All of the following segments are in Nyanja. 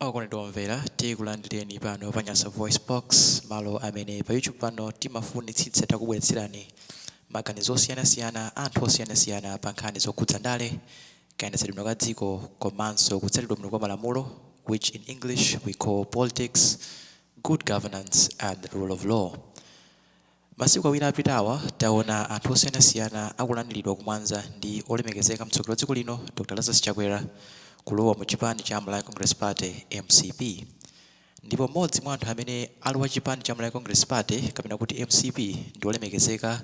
Okondedwa omvera, tikulandireni pano pa Nyasa Voice Box, malo amene pa YouTube pano timafunitsitsa takubweretserani maganizo osiyanasiyana anthu osiyanasiyana pa nkhani zokhudza ndale, kayendetsedwe ka dziko komanso kutsatidwa bwino kwa malamulo, which in English we call politics, good governance and the rule of law. Masiku awiri apitawa taona anthu osiyanasiyana akulandiridwa ku Mwanza ndi olemekezeka mtsogoleri wa dziko lino Dr Lazarus Chakwera kulowa mu chipani cha Malawi Congress Party, mcp. Ndipo mmodzi mwa anthu amene alowa chipani cha Malawi Congress Party kapena kuti mcp ndi olemekezeka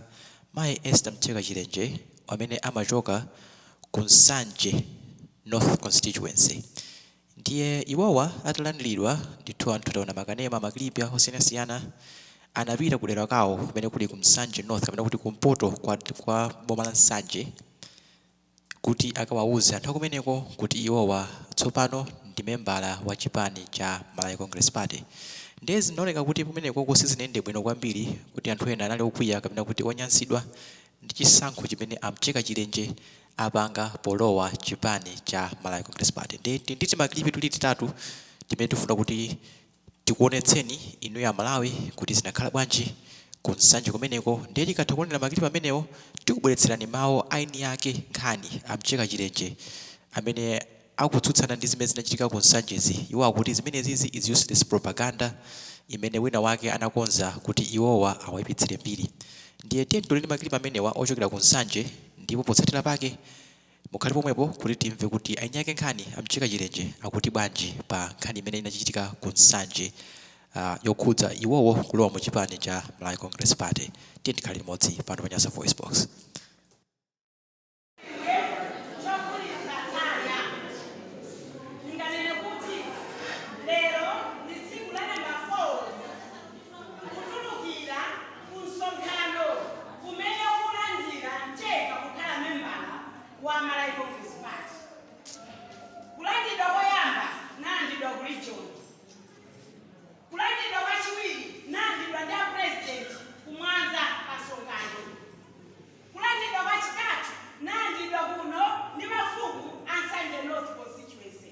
Mayi Esther Mcheka Chilenje amene amachoka ku Nsanje North Constituency. Ndiye iwowa atalandiridwa ndithu, anthu taona makanema, makilipi osiyanasiyana, anapita kudera kawo kumene kuli ku Nsanje North kapena kuti kumpoto kwa boma la Nsanje kuti akawauze anthu akumeneko kuti iwowa tsopano ndi membala wa chipani cha Malawi Congress Party. Ndiye zinaoneka kuti kumeneko sizinayende bwino kwambiri, kuti anthu ena anali okwiya kapena kuti onyansidwa ndi chisankho chimene a Mcheka Chilenje apanga polowa chipani cha Malawi Congress Party. Ndiye nditi makilipi tuli titatu timene tifuna kuti tikuonetseni inuyo Amalawi kuti zinakhala bwanji ku Nsanje kumeneko. Ndiye tikatha kuonera makilipi amenewo, tikubweretserani mawu a eni ake nkhani a Mcheka Chilenje amene akutsutsana ndi zimene zinachitika ku Nsanjezi. Iwo akuti zimenezizi is useless propaganda imene wina wake anakonza kuti iwowa awayipitsire mbiri. Ndiye tiyeni tionere makilipi amenewa ochokera ku Nsanje, ndipo potsatira pake mukhale pomwepo kuti timve kuti eni ake nkhani a Mcheka Chilenje akuti bwanji pa nkhani imene inachitika ku Nsanje yokhudza iwowo kulowa mu chipani cha Malawi Congress Party. Tiye tikhale limodzi pano pa Nyasa Voice Box. Chogulitsa taya, ndinganene kuti lero ndi tsiku la namba 4 kutulukira ku msonkhano kumene ukulandira Mcheka kukhala membala wa Malawi Congress Party. Kulandidwa koyamba nalandidwa ku region, kulandidwa kwachiwiri nalandidwa ndi a president kumwanza pa msonkhano, kulandidwa kwachitatu nalandidwa kuno ndi mafumu a Nsanje North Constituency.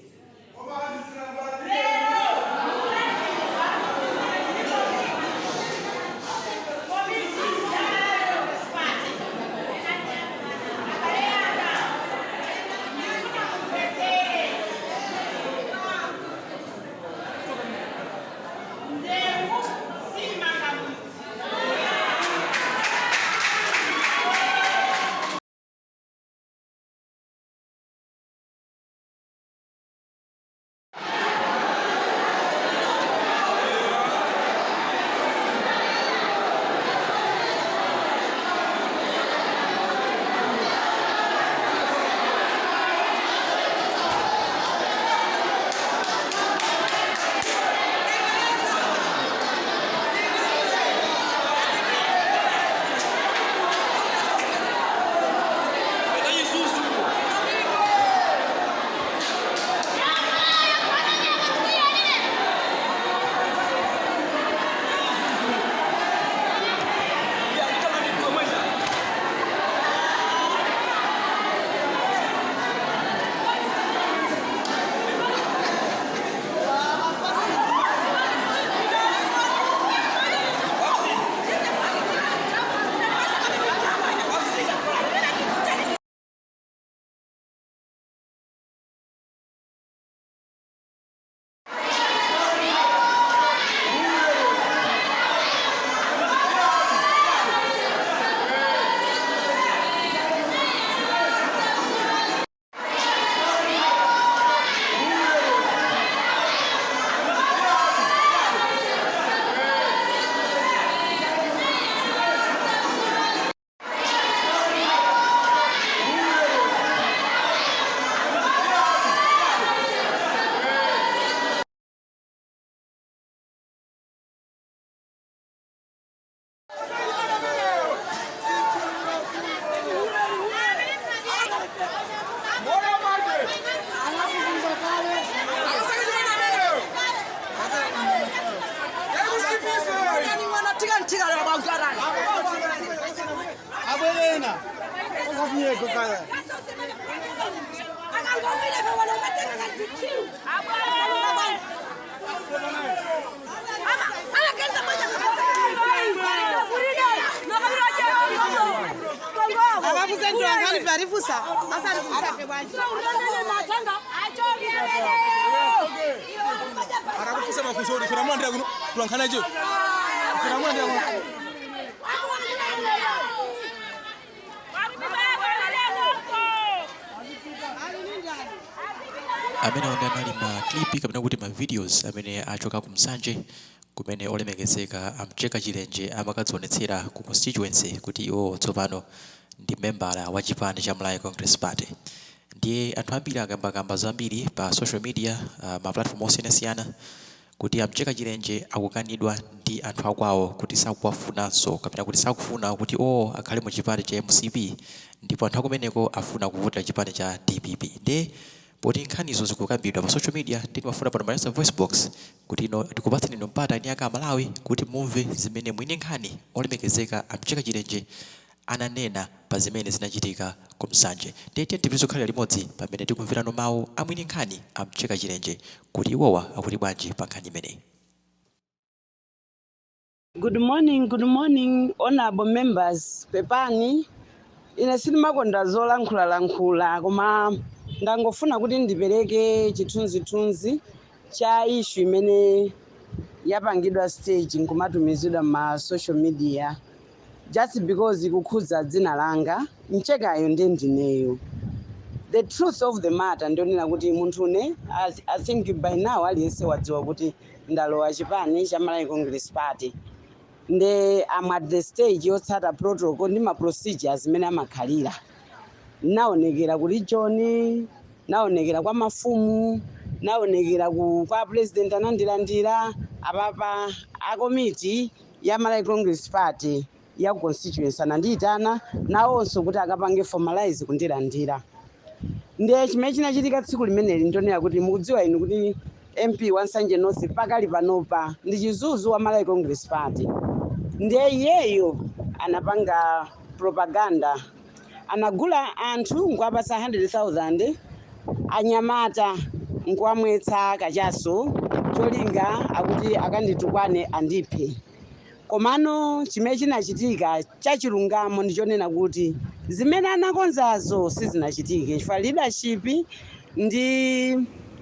Lero kulandidwa ndi komiti ya Malawi Congress Party. Abale anga, ndifuna mumvetsere. Ndewu simanga mudzi. Abwerena okakunyeko kaya. Akangomwile. Arifusa asarifusa bwanji. Akakufusa mafunso uri fira kuno tulankhana je fira mwandira kuno. Amene anali ma clip kapena kuti ma videos amene achoka ku Nsanje, kumene olemekezeka a Mcheka Chilenje amakadzionetsera ku constituency kuti iwo tsopano ndi membala wa chipani cha Malawi Congress Party. Ndiye anthu ambiri akambakamba zambiri pa social media, ma platform osiyanasiyana, kuti a Mcheka Chilenje akukanidwa ndi anthu akwawo, kuti sakuwafunanso kapena kuti sakufuna kuti iwo akhale mu chipani cha MCP, ndipo anthu akumeneko afuna kuvotera chipani cha DPP. Ndiye poti nkhanizo zikukambidwa pa social media, ndi timafuna pano pa Nyasa Voice Box kuti ino tikupatseni ino mpata eni ake Amalawi kuti mumve zimene mwini nkhani, olemekezeka a Mcheka Chilenje, ananena pa zimene zinachitika ku Nsanje. Ndiye tiye tipitirize kukhalira limodzi pamene tikumverano mawu a mwini nkhani, a Mcheka Chilenje, kuti iwowa akuti bwanji pa nkhani imeneyi. Good morning, good morning, honorable members. Pepani, ine sindimakonda zolankhula-lankhula, koma ndangofuna kuti ndipereke chithunzithunzi cha issue imene yapangidwa stage nkumatumizidwa ma social media just because ikukhudza dzina langa. Mchekayo ndiye ndineyo. The truth of the matter, ndionena kuti munthu une, I think by now aliyense wadziwa kuti ndalowa chipani cha Malawi Congress Party. Nde I'm at the stage yotsata protocol ndi ma procedures zimene amakhalira. Naonekera ku region, naonekera kwa mafumu, naonekera kwa president, anandilandira. Apapa a komiti ya Malawi Congress Party ya ku constituency anandiyitana nawonso kuti akapange formalize kundilandira. Ndiye chimene chinachitika tsiku limeneli, ndionera kuti mukudziwa inu kuti MP wa Nsanje North pakali panopa ndi Chizuzu wa Malawi Congress Party. Ndiye iyeyo anapanga propaganda, anagula anthu nkuwapatsa 100,000, anyamata nkuwamwetsa kachaso, cholinga akuti akanditukwane, andiphe. Komano chimene chinachitika chachilungamo ndichonena kuti zimene anakonzazo sizinachitike, chifukwa leadership ndi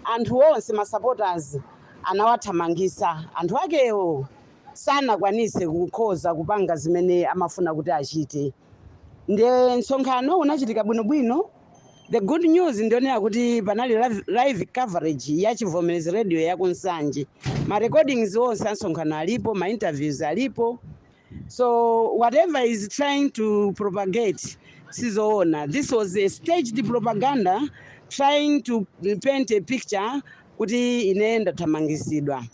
anthu onse, ma supporters, anawathamangisa anthu akewo. Sanakwanise kukhoza kupanga zimene amafuna kuti achite. Ndiye msonkhano unachitika bwinobwino. The good news, ndionera kuti panali live coverage ya Chivomerezi Radio ya kuNsanje. Ma recordings onse ansonkhano alipo, ma interviews alipo. So whatever is trying to propagate sizoona. This was a staged propaganda trying to paint a picture kuti ine ndathamangisidwa.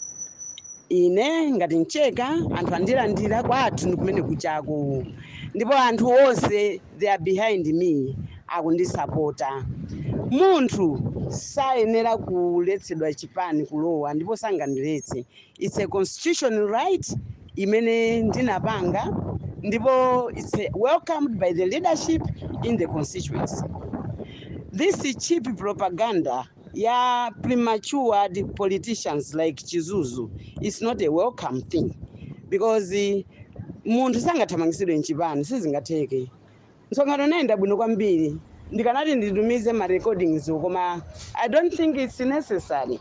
Ine ngati Mcheka, anthu andilandira kwathu ndi kumene kuchaku, ndipo anthu onse, they are behind me, akundisapota. Munthu sayenera kuletsedwa chipani kulowa, ndipo sangandiletse. It's a constitutional right imene ndinapanga, ndipo it's welcomed by the leadership in the constituency. This cheap propaganda ya premature politicians like Chizuzu is not a welcome thing, because munthu sangathamangisidwe mchipani, sizingatheke. Msonkhano unayenda bwino kwambiri. Ndikanati nditumize ma recordings, koma I don't think it's necessary.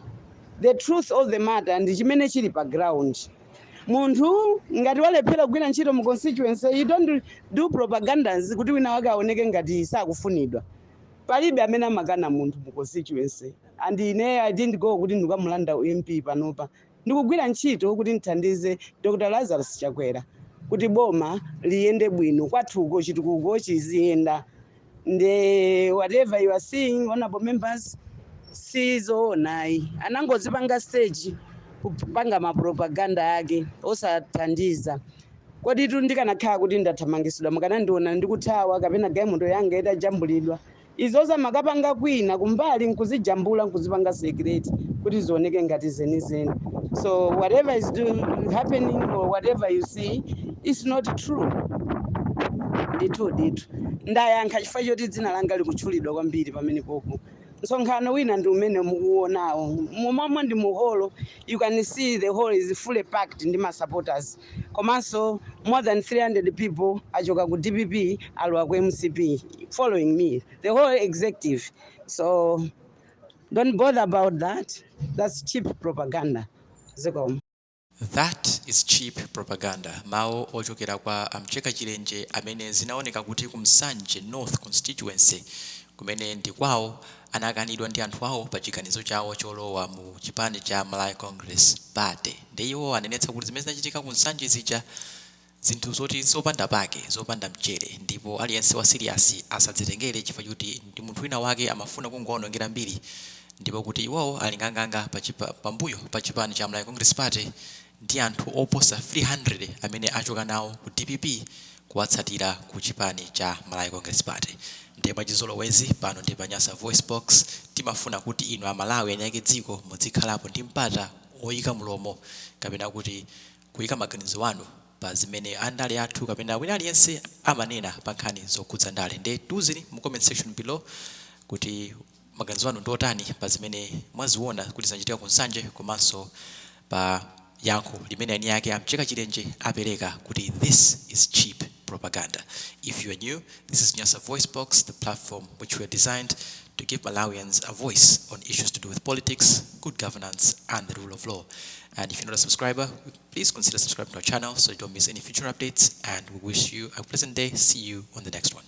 The truth of the matter ndi chimene chili pa ground. Munthu ngati walephera kugwira ntchito mu constituency, you don't do propagandas kuti wina wake aoneke ngati sakufunidwa. Palibe amene amakana munthu mu constituency, and ine I didn't go kuti ndikamulanda MP. Panopa ndikugwira ntchito kuti ndithandize Dr Lazarus Chakwera kuti boma liyende bwino, kwathuko chitukuko chiziyenda. Nde whatever you are seeing, honorable members, sizoonayi. Anangozipanga stage kupanga mapropaganda ake osathandiza. Kodi tu ndikanakhala kuti ndathamangisidwa, mukanandiona ndikuthawa kapena galimoto yanga itajambulidwa? Izoza makapanga kwina kumbali nkuzijambula, nkuzipanga secret kuti zioneke ngati zenizeni. So whatever is happening or whatever you see is not true. Ndithu ndithu ndayankha chifukwa choti dzina langa likutchulidwa kwambiri pamene popo. Msonkhano wina ndi umene mukuonawo momwe ndi mu hall. You can see the hall is fully packed ndi ma supporters, komanso more than 300 people achoka ku DPP, alowa ku MCP, following me, the whole executive. So don't bother about that. That's cheap propaganda. Zikomo. "That is cheap propaganda," mawu ochokera kwa Amcheka Chilenje amene zinaoneka kuti ku Nsanje North Constituency, kumene ndi kwawo, anakanidwa ndi anthu awo pa chiganizo chawo cholowa mu chipani cha Malawi Congress Party. Ndi iwo anenetsa kuti zimene zinachitika ku Nsanje zija, zinthu zoti zopanda pake, zopanda mchere, ndipo aliyense wa serious asadzitengere chifukwa choti ndi munthu wina wake amafuna kungoonongera mbiri, ndipo kuti iwowo ali nganganga pambuyo pa chipani cha Malawi Congress Party ndi anthu oposa 300 amene achoka nawo ku DPP kuwatsatira ku chipani cha Malawi Congress Party. Ndiye mwachizolowezi, pano ndi pa Nyasa Voice Box, timafuna kuti inu Amalawi, eni ake dziko, muzikhalapo ndi mpata oyika mlomo kapena kuti kuyika maganizo anu pa zimene andale athu kapena wina aliyense amanena pa nkhani zokhudza ndale. Ndiye tiuzeni mu comment section below kuti maganizo anu ndi otani pa zimene mwaziona kuti zinachitika ku Nsanje, komanso pa yankho limene eni ake Amcheka Chilenje apereka kuti "This is cheap propaganda." If you are new, this is Nyasa Voice Box, the platform which we are designed to give Malawians a voice on issues to do with politics, good governance and the rule of law. And if you're not a subscriber, please consider subscribing to our channel so you don't miss any future updates, and we wish you a pleasant day. See you on the next one.